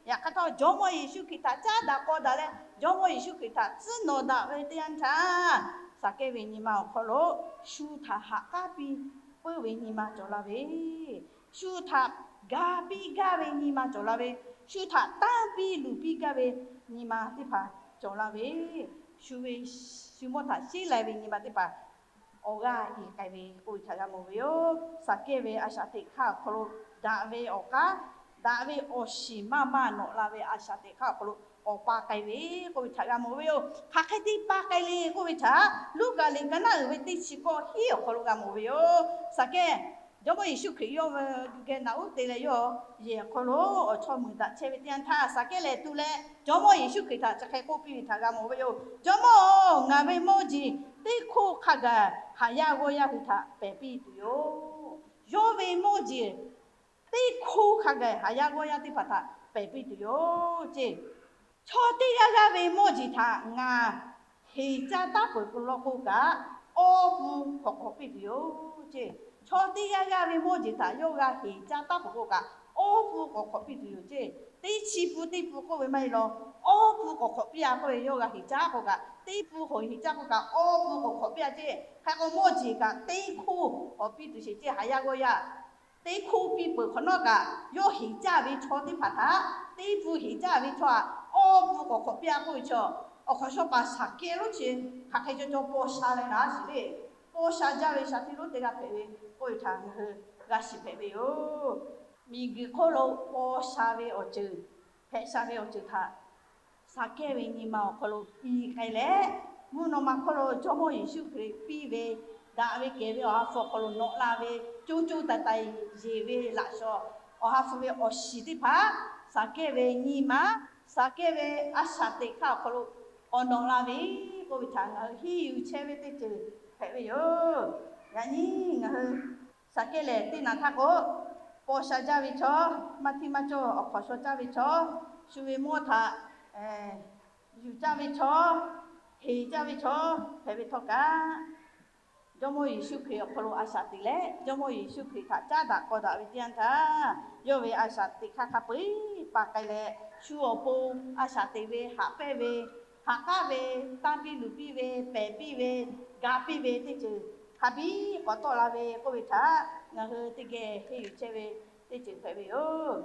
Yaꞈ hk'aˇ htawˇ, Jawˇmawˇ Yeˍsuˆ Hkriꞈ htaꞈ caˉ daꞈ k'aw daꞈ leh, Jawˇmawˇ Yeˍsuˆ Hkriꞈ htaꞈ tcuhˉ nawꞈ daꞈ ve teˇ yanˇ htaˇ, Saˍkehˇ ve nyi ma awˬ hk'aw lo shu htaꞈ haꞈ k'aˉ piˇ puiˉ ve nyi ma cawˬ la ve, shu htaꞈ ga piˇ gaˇ ve nyi ma cawˬ la ve, shu htaꞈ tanˇ piˇ luˬ piˇ gaˇ ve nyi ma teˇ hpaˍ cawˬ la ve, shu ve, shu mawˇ htaꞈ sheˉ lai ve nyi ma teˇ hpaˍ awˬ g'aˇ i k'ai ve k'oˆ ve htaꞈ g'a mawˬ ve yoˬ. Saˍkehˇ ve a shaꞈ teꞈ hk'aˇ awˬ hk'aw lo daꞈ ve awˬ k'aˉ, daꞈ ve awˬ shiˍ maˇ maˇ nawꞈ la ve a shaꞈ teꞈ hk'aˇ awˬ hk'aw lo k'awꞈ pa k'ai ve k'oˆ ve htaꞈ g'a mawˬ ve yoˬ. Hk'aˬ hk'e te pa k'ai le k'oˆ ve htaꞈ Luˉkaꞈ liꞈ ka naˉ uiˍ ve teˇ chi kawˇ hiˉ awˬ hk'aw lo g'a mawˬ ve yoˬ. Saˍkehˇ, Jawˇmawˇ Yeˍsuˆ Hkriꞈ yawˇ ve geh naꞈ uˉ te leh yawˇ yehˬ awˬ hk'aw lo awˬ chawˇ muiˬ daꞈ chehˇ ve teˇ yanˇ htaˇ, Saˍkehˇ lehˬ tuˬ leh Jawˇmawˇ Yeˍsuˆ Hkriꞈ htaꞈ chi hk'e k'oˆ piˇ ve htaꞈ g'a mawˬ ve yoˬ. Jawˇmawˇ-oˬ, ngaˬ ve mawˇ jeˬ teˇ hkoˇ hk'a gaˬ haˍ yaˇ g'awˇ yaˇ hui htaꞈ pehˬ piˇ tuˬ yoˬ. Yawˇ ve mawˇ jeˬ teˇ hkoˇ hk'a gaˬ haˍ yaˇ g'awˇ yaˇ teˇ hpaˍ htaꞈ pehˬ piˇ tuˬ yoˬ ceˇ. Chaw teˇ g'aˇ g'aˇ ve mawˇ jeˬ htaꞈ ngaˬ heˍ caˇ taˉ peuˬ k'o law k'o kaꞈ, awˇ pun k'awꞈ hk'awꞈ piˇ tuˬ yoˬ ceˇ. Chaw teˇ g'aˇ g'aˇ ve mawˇ jeˬ htaꞈ yawˇ g'a heˍ caˇ taˉ peuˬ k'o kaꞈ, awˇ pun k'awꞈ hk'awꞈ piˇ tuˬ yoˬ ceˇ. Teˇ chi pun teˇ pun k'oˆ ve maˇ heˆ law. Awˇ pun k'awꞈ hk'awꞈ piˇ-a k'oˆ ve, yawˇ g'a heˍ caˇ k'o kaꞈ, teˇ pun k'awꞈ heˍ caˇ k'o kaꞈ, awˇ pun k'awꞈ hk'awꞈ piˇ-a ceˇ. Hk'e k'o mawˇ jeˬ kaꞈ teˇ hkoˇ k'awꞈ piˇ tuˬ sheˍ ceˇ, haˍ yaˇ g'awˇ yaˇ. Teˇ hkoˇ piˇ peuˬ hk'awꞈ nawˉ kaꞈ, yawˇ heˍ caˇ ve chaw teˇ hpaˍ htaꞈ teˇ pun heˍ caˇ ve chaw-aꞈ, awˇ pun k'awꞈ hk'awꞈ piˇ-a k'oˆ ve chaw, awˬ hk'awꞈ shaw paˍ Saˍkehˇ lonˉ chi hk'aˬ hk'e caw caw paw sha leh naˍ a shiˍ le. Paw sha jaˇ ve shaˍ tiꞈ lonˉ teˇ g'aˇ hpehꞈ ve k'oˆ ve htaꞈ ngaˬ hui g'a shiˍ hpehꞈ ve yoˬ. Miˬguiˬ hk'oˆ lo paw sha ve awˬ ceuˬ, hpehꞈ sha ve awˬ ceuˬ htaꞈ Saˍkehˇ ve nyi ma awˬ hk'aw lo i k'ai leh, mvuhˇ naw ma hk'oˆ lo Jawˇmawˇ Yeˍsuˆ Hkriꞈ piˇ ve, daꞈ ve kehˬ ve Awˬ ha hpu awˬ hk'aw lo nawꞈ la ve, co co taiˍ taiˍ yeˬ ve laꞈ shawnˍ, Awˬ ha hpu ve awˬ shiˍ teˇ hpaˍ, Saˍkehˇ ve nyi ma, Saˍkehˇ ve a shaꞈ teꞈ hk'aˇ awˬ hk'aw lo k'awꞈ nawꞈ la ve k'oˆ ve htaꞈ ngaˬ hui henˇ yuˬ chehˇ ve teˇ ceuˬ hpehꞈ ve yoˬ. Yaꞈ nyi ngaˬ hui Saˍkehˇ lehˬ teˇ naˍ htaˇ k'o, paw sha jaˇ ve chaw, maˇ htiˇ maˇ cawˇ awˬ hk'awꞈ shaw caˇ ve chaw, shu ve mawˇ htaꞈ yuˬ caˇ ve chaw, heˍ caˇ ve chaw hpehꞈ ve htawˇ kaꞈ, Jawˇmawˇ Yeˍsuˆ Hkriꞈ awˬ hk'aw lo a shaꞈ teꞈ leh, Jawˇmawˇ Yeˍsuˆ Hkriꞈ htaꞈ caˉ daꞈ k'aw daꞈ ve teˇ yanˇ htaˇ, yawˇ ve a shaꞈ teꞈ hk'aˇ hk'a peu-eˬ pa k'ai leh, shu awˬ pon a shaꞈ teꞈ ve, haꞈ pehnˇ ve, haꞈ k'aˉ ve, tanˇ piˇ luˬ piˇ ve, pehˬ piˇ ve, ga piˇ ve teˇ ceuˬ hk'a biˇ k'awꞈ tawˆ la ve k'oˆ ve htaꞈ ngaˬ hui teˇ geh henˇ yuˬ chehˇ ve teˇ ceuˬ hpehꞈ ve yoˬ.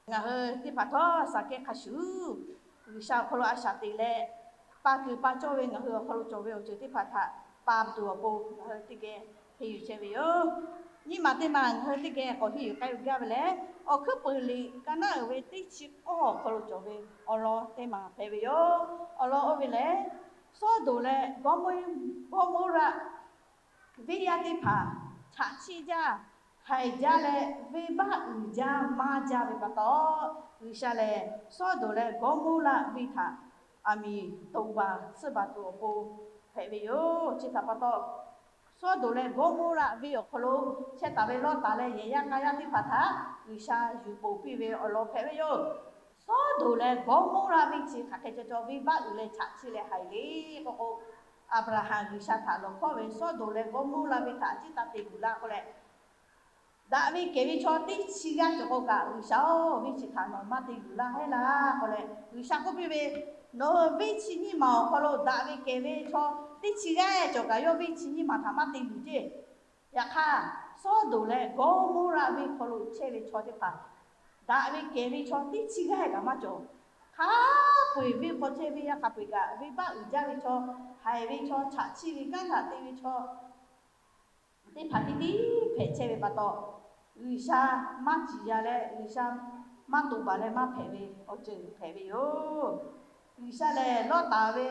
Ngaˬ hui teˇ hpaˍ htawˇ Saˍkehˇ hk'a shuˍ, G'uiˬsha awˬ hk'aw lo a shaꞈ teꞈ leh, pa kuiˬ pa cawˇ ve ngaˬ hui awˬ hk'aw lo cawˬ ve awˬ ceuˬ teˇ hpaˍ htaꞈ pa tuˬ awˬ pon ngaˬ hui teˇ geh henˇ yuˬ chehˇ ve yoˬ. Nyiˇ maˬ teˇ maˬ ngaˬ hui teˇ geh k'awꞈ henˇ yuˬ k'ai gaˇ ve lehˬ, Awˬ hkuiˉ puiˍ liꞈ ka naˉ uiˍ ve teˇ chi k'awˇ awˬ hk'aw lo cawˬ ve awˬ lawn teˇ maˬ hpehꞈ ve yoˬ. Awˬ lawn oˇ ve lehˬ, Sawˉdonˍ leh Gawˇmawˇ, Gawˇmawˇraˆ venˇ yaˇ teˇ hpaˍ chaꞈ chiˆ jaˇ, haiˬ jaˇ leh venˇbaˆ uiˍ jaˇ maˇ jaˇ ve pa taw, G'uiˬsha lehˬ Sawˉdonˍ leh Gawˇmawˇraˆ venˇ htaꞈ aˬ miˍ toꞈ baˬ tsuhˇ baˬ tuˬ awˬ pon hpehꞈ ve yoˬ. Chi htaꞈ pa taw, Sawˉdonˍ leh Gawˇmawˇraˆ venˇ awˬ hk'aw lo chehˇ taˍ ve Lawˇtaˍ leh yehˬ yaˇ k'a yaˇ teˇ hpaˍ htaꞈ G'uiˬsha yuˬ poˍ piˇ ve awˬ lawn hpehꞈ ve yoˬ. Sawˉdonˍ leh Gawˇmawˇraˆ venˇ chi hk'aˬ hk'e ca caw venˇbaˆ uiˍ leh chaꞈ chiˆ leh haiˬ le k'oˆ k'o, Aˍbraˍhanˍ G'uiˬsha htaꞈ lawˬ hkawˇ ve, Sawˉdonˍ leh Gawˇmawˇraˆ venˇ htaꞈ a ciˉ taˇ te luˬ laˇ k'oˆ leh, daꞈ ve kehˬ ve chaw teˇ chi g'aˇ cawˬ k'o kaꞈ, G'uiˬsha-oˬ, venˇ chi htaꞈ nawˬ maˇ te luˬ laˇ heˉ laˇ k'oˆ leh, G'uiˬsha k'oˆ piˇ ve, Nawˬ hui venˇ chi nyiˇ maˬ awˬ hk'aw lo daꞈ ve kehˬ ve chaw teˇ chi g'aˇ cawˬ kaꞈ, yawˇ venˇ chi nyiˇ maˬ htaꞈ maˇ te luˬ ceˇ. Yaꞈ hk'aˇ, Sawˉdonˍ leh Gawˇmawˇraˆ venˇ hk'aw lo chehˇ ve chaw teˇ hpaˍ, daꞈ ve kehˬ ve chaw teˇ chi g'aˇ kaꞈ maˇ cawˬ. Hk'a peu-eˬ venˇ hk'aw chehˇ ve yaˇ hk'a peu-eˬ kaꞈ, venˇbaˆ uiˍ jaˇ ve chaw, haiˬ ve chaw, chaꞈ chiˆ ve kanˉ htaꞈ te ve chaw teˇ hpaˍ tiˉ tiˉ hpehꞈ chehˇ ve pa taw, G'uiˬsha maˇ ciˍ ya leh G'uiˬsha maˇ toꞈ baˬ leh maˇ hpehꞈ ve awˬ ceuˬ hpehꞈ ve yoˬ. G'uiˬsha lehˬ Lawˇtaˍ ve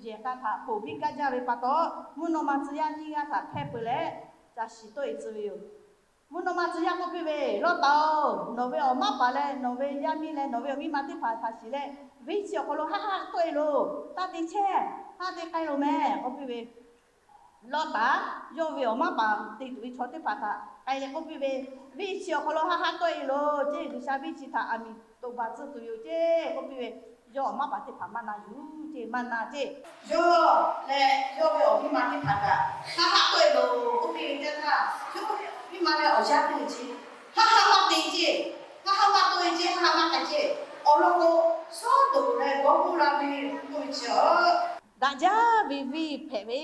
yehˬ k'a htaꞈ poˬ piˇ kaˇ jaˇ ve pa taw, mvuhˇ naw ma tcuh yaˇ nyiˇ g'aˇ htaꞈ hpehˇ peu leh ca shiˍ tawˆ-e tcuh ve yoˬ. Mvuhˇ naw ma tcuh yaˇ k'oˆ piˇ ve, Lawˇtaˍ-oˬ, nawˬ ve awˬ maˇ paˍ leh nawˬ ve yaˇ miˇ leh nawˬ ve awˬ miˇ ma teˇ hpaˍ htaꞈ shiˍ leh, venˇ chi awˬ hk'aw lo haˆ haˆ tawˆ-e loˬ. Taˇ te chehˇ, haˆ te k'ai loˬ mehˍ k'oˆ piˇ ve. Lawˇtaˍ yawˇ ve awˬ maˇ paˍ te tuˬ ve chaw teˇ hpaˍ htaꞈ k'ai leh k'oˆ piˇ ve, Venˇ chi awˬ hk'aw lo haˆ haˆ tawˆ-e loˬ ceˇ. G'uiˬsha venˇ chi htaꞈ aˬ miˍ toꞈ baˬ tcuh tuˬ yoˬ ceˇ k'oˆ piˇ ve. Yawˇ awˬ maˇ paˍ teˇ hpaˍ maˇ na yuˬ ceˇ, maˇ na ceˇ. Yawˇ leh yawˇ ve awˬ miˇ ma teˇ hpaˍ kaꞈ haˆ haˆ tawˆ-e loˬ k'oˆ piˇ ve teˇ htaˇ, yawˇ ve awˬ miˇ ma leh awˬ shaˉ teˇ hpaˍ chi haˆ haˆ maˇ te ceˇ, haˆ haˆ maˇ tawˆ-e ceˇ, haˆ haˆ maˇ k'ai ceˇ. Awˬ lawn k'o, Sawˉdonˍ leh Gawˇmawˇraꞈ ve k'oˆ ve chi a daꞈ jaˇ ve venˇ hpehꞈ ve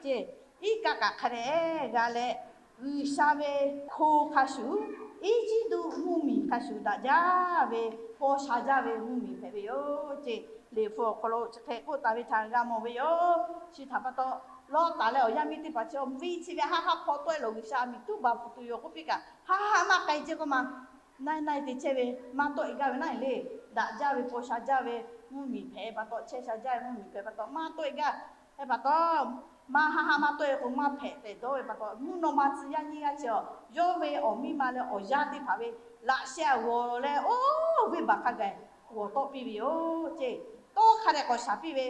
ceˇ. Iˉ kaˆ kaꞈ hk'a dehꞈ g'a leh, G'uiˬsha ve hko hk'a shuˍ, Eˇjiˇtuꞈ mvuhˇmiˬ hk'a shuˍ daꞈ jaˇ ve, paw sha jaˇ ve mvuhˇmiˬ hpehꞈ ve yoˬ ceˇ. Liꞈ hpu awˬ hk'aw lo chi hk'e k'oˆ taˍ ve htaꞈ g'a mawˬ ve yoˬ. Chi htaꞈ pa taw, Lawˇtaˍ leh awˬ yaˇ miˇ teˇ hpaˍ chi venˇ chi ve haˆ haˆ hpaw tawˆ-e loˬ, G'uiˬsha aˬ miˍ tuˉ baˬ tuˬ yoˬ k'oˆ piˇ kaꞈ, haˆ haˆ maˇ k'ai ceˇ k'oˆ ma, na na te chehˇ ve maˇ tawˆ-e gaˇ ve naˉ le. Daꞈ jaˇ ve paw sha jaˇ ve mvuhˇmiˬ hpehꞈ pa taw, chehˇ sha jaˇ ve mvuhˇmiˬ hpehꞈ pa taw maˇ tawˆ-e gaˇ. Hk'e pa taw, maˇ haˆ haˆ maˇ tawˆ-e k'o maˇ hpehꞈ tehꞈ dawˇ ve pa taw, mvuhˇ naw ma tcuh yaˇ nyiˇ g'aˇ chi a, yawˇ ve awˬ miˇ ma leh awˬ yaˇ teˇ hpaˍ ve laꞈ sheh g'awˬ leh oˇ venˇbaˆ hk'a gaˬ g'awˬ tawˆ piˇ ve yoˬ ceˇ. Tawˇ hk'a dehꞈ k'awꞈ shaˍ piˇ ve,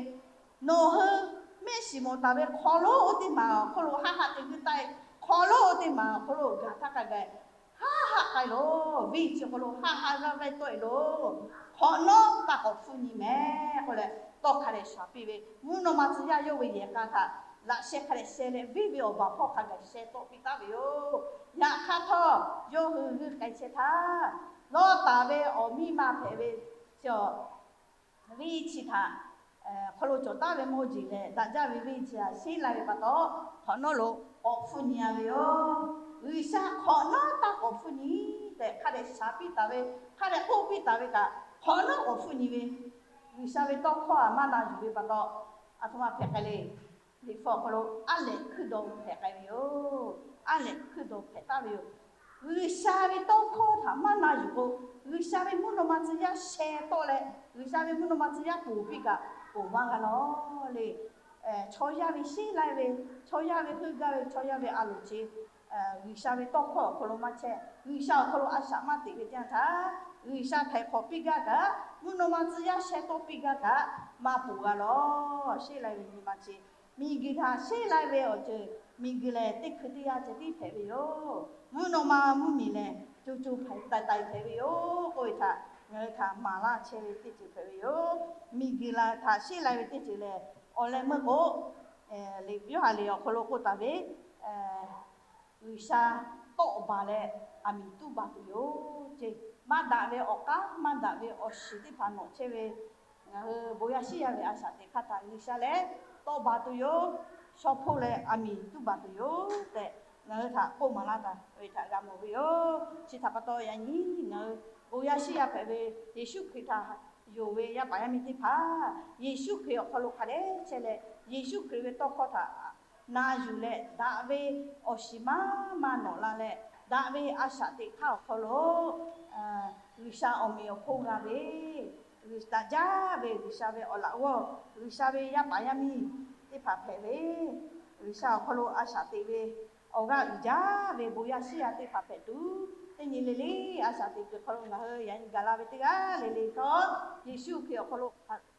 Nawˬ hui mehˆ shiˍ mawˬ taˍ ve hk'aw lonˉ oˇ teˇ maˬ awˬ hk'oˆ lo haˆ haˆ te guˇ taˆ-e, hk'aw lonˉ oˇ teˇ maˬ awˬ hk'oˆ lo gaˬ htaˇ hk'a gaˬ haˆ haˆ k'ai loˬ. Venˇ chi hk'aw lo haˆ haˆ g'aˇ vaiˇ tawˆ-e loˬ. Hk'awꞈ nawˉ taˇ k'awꞈ hpfuhˇ nyi mehˍ k'oˆ leh, tawˇ hk'a dehꞈ shaˍ piˇ ve, mvuhˇ naw ma tcuh yaˇ yawˇ ve yehˬ k'a htaꞈ laꞈ sheh hk'a dehꞈ sheh leh, venˇ ve awˬ baˬ hpawˇ hk'a gaˬ sheh tawˆ piˇ taˉ ve yoˬ. Yaꞈ hk'aˇ htawˇ, yawˇ hui g'uiˇ k'ai chehˇ htaˇ, Lawˇtaˍ ve awˬ miˇ ma hpehꞈ ve chi a, venˇ chi htaꞈ hk'aw lo cawˬ taˉ ve mawˇ jeˬ leh daꞈ jaˇ ve venˇ chi htaꞈ sheˉ lai ve pa taw, hk'awꞈ nawˉ lo k'awꞈ hpfuhˇ nyi-a ve yoˬ. G'uiˬsha hk'awꞈ nawˉ taˇ k'awꞈ hpfuhˇ nyi tehꞈ hk'a dehꞈ shaˍ piˇ taˍ ve, hk'a dehꞈ k'oˆ piˇ taˍ ve kaꞈ, hk'awꞈ nawˉ k'awꞈ hpfuhˇ nyi ve, G'uiˬsha ve tawˇ hkawˇ htaꞈ maˇ na yuˬ ve pa taw, aˬ htoꞈ ma hpehꞈ k'ai le. Liꞈ hpu awˬ hk'aw lo aˉ lehꞈ hkuiˇ daw hpehꞈ k'ai ve yoˬ. Aˉ lehꞈ hkuiˇ daw hpehꞈ taˍ ve yoˬ. G'uiˬsha ve tawˇ hkawˇ htaꞈ maˇ na yuˬ k'o, G'uiˬsha ve mvuhˇ naw ma tcuh yaˇ sheh tawˆ leh, G'uiˬsha ve mvuhˇ naw ma tcuh yaˇ ponˬ piˇ kaꞈ ponˬ maˇ g'a lawˬ le. Chaw yaˇ ve sheˉ laiˉ ve, chaw yaˇ ve heuˆ gaˇ ve, chaw yaˇ ve a loˍ ce, G'uiˬsha ve tawˇ hkawˇ awˬ hk'aw lo maˇ chehˇ, G'uiˬsha awˬ hk'aw lo a shaꞈ maˇ teꞈ ve teˇ yanˇ htaˇ, G'uiˬsha htaiˍ hk'awꞈ piˇ gaˇ kaꞈ, mvuhˇ naw ma tcuh yaˇ sheh tawˆ piˇ gaˇ kaꞈ, maˇ ponˬ g'a lawˬ. Sheˉ laiˉ ve nyi ma ce, miˬguiˬ htaꞈ sheˉ laiˉ ve awˬ ceuˬ, miˬguiˬ lehˬ teˇ hkui teˇ yanˇ ceh tiˉ hpehꞈ ve yoˬ. Mvuhˇ naw ma mvuhˇmiˬ lehˬ co co hpaiˍ taiˍ taiˍ hpehꞈ ve yoˬ k'oˆ ve htaꞈ ngaˬ hui htaꞈ maˍ laˇ chehˇ ve teˇ ceuˬ hpehꞈ ve yoˬ. Miˬguiˬ la htaꞈ sheˉ laiˉ ve teˇ ceuˬ lehˬ, awˬ leh meuˇ k'o, Yoˇhanˬ liꞈ awˬ hk'aw lo k'oˆ taˍ ve, G'uiˬsha tawˆ baˬ leh aˬ miˍ tuˉ baˬ tuˬ yoˬ ceˇ. Maˇ daꞈ ve awˬ k'aˉ, maˇ daꞈ ve awˬ shiˍ teˇ hpaˍ nawꞈ chehˇ ve, ngaˬ hui bon yaˇ shiˉ yaˇ ve a shaꞈ teꞈ hk'aˇ htaꞈ G'uiˬsha lehˬ tawˆ baˬ tuˬ yoˬ. Shaw hpoˇ leh aˬ miˍ tuˉ baˬ tuˬ yoˬ tehꞈ, ngaˬ hui htaꞈ k'oˆ maˍ laˇ taˍ ve htaꞈ g'a mawˬ ve yoˬ. Chi htaꞈ pa taw, yaꞈ nyi ngaˬ hui bon yaˇ shiˉ yaˇ hpehꞈ ve Yeˍsuˆ Hkriꞈ htaꞈ yonˍ ve yaˇ paˍ yaˇ miˇ teˇ hpaˍ, Yeˍsuˆ Hkriꞈ awˬ hk'aw lo hk'a dehꞈ chehˇ leh, Yeˍsuˆ Hkriꞈ ve tawˇ hkawˇ htaꞈ na yuˬ leh, daꞈ ve awˬ shiˍ maˇ maˇ nawꞈ la leh, daꞈ ve a shaꞈ teꞈ hk'aˇ awˬ hk'aw lo G'uiˬsha awˬ meꞈ awˬ hponˇ g'a ve, daꞈ jaˇ ve G'uiˬsha ve awˬ laꞈ g'awˇ, G'uiˬsha ve yaˇ paˍ yaˇ miˇ teˇ hpaˍ hpehꞈ ve, G'uiˬsha awˬ hk'aw lo a shaꞈ teꞈ ve awˬ g'aˇ uiˍ jaˇ ve bon yaˇ shiˉ yaˇ teˇ hpaˍ hpehꞈ tuˬ, teˇ nyi le le a shaꞈ teꞈ kuiˬ hk'aw lo ngaˬ hui yaꞈ nyi gaˬ la ve teˇ g'aˇ le le htawˇ, Yeˍsuˆ Hkriꞈ awˬ hk'aw lo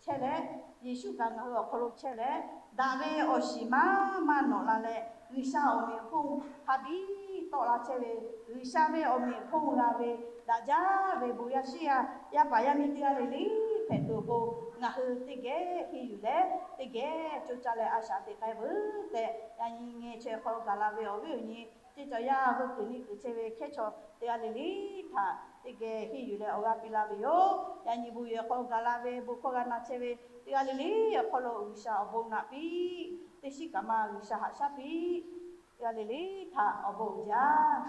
chehˇ leh, Yeˍsuˆ kaꞈ ngaˬ hui awˬ hk'aw lo chehˇ leh, daꞈ ve awˬ shiˍ maˇ maˇ nawꞈ la leh, G'uiˬsha awˬ meꞈ awˬ hponˇ hk'a biˇ tawˆ la chehˇ ve, G'uiˬsha ve awˬ meꞈ awˬ hponˇ g'a ve, daꞈ jaˇ ve bon yaˇ shiˉ yaˇ, yaˇ paˍ yaˇ miˇ teˇ g'aˇ le le hpehꞈ tuˬ awˬ pon, ngaˬ hui teˇ geh henˇ yuˬ leh, teˇ geh co caˇ leh a shaꞈ teꞈ k'ai veuˬ tehꞈ, yaꞈ nyi ngeh chaweh hk'aw lo gaˬ la ve awˬ viˉ awˬ nyi, teˇ cawˬ yaˇ hui kuiˬ nyi kuiˬ chehˇ ve hkehˉ chaw teˇ g'aˇ le le htaꞈ teˇ geh henˇ yuˬ leh awˬ g'aˇ piˇ laˇ ve yoˬ. Yaꞈ nyi bon yehˬ hk'aw lo gaˬ la ve bon hkawˇ g'a na chehˇ ve teˇ g'aˇ le le awˬ hk'aw lo G'uiˬsha awˬ bon naꞈ piˇ, teˇ shiˉ kaꞈ ma G'uiˬsha haꞈ shaˉ piˇ, teˇ g'aˇ le le htaꞈ awˬ bon uiˍ jaˇ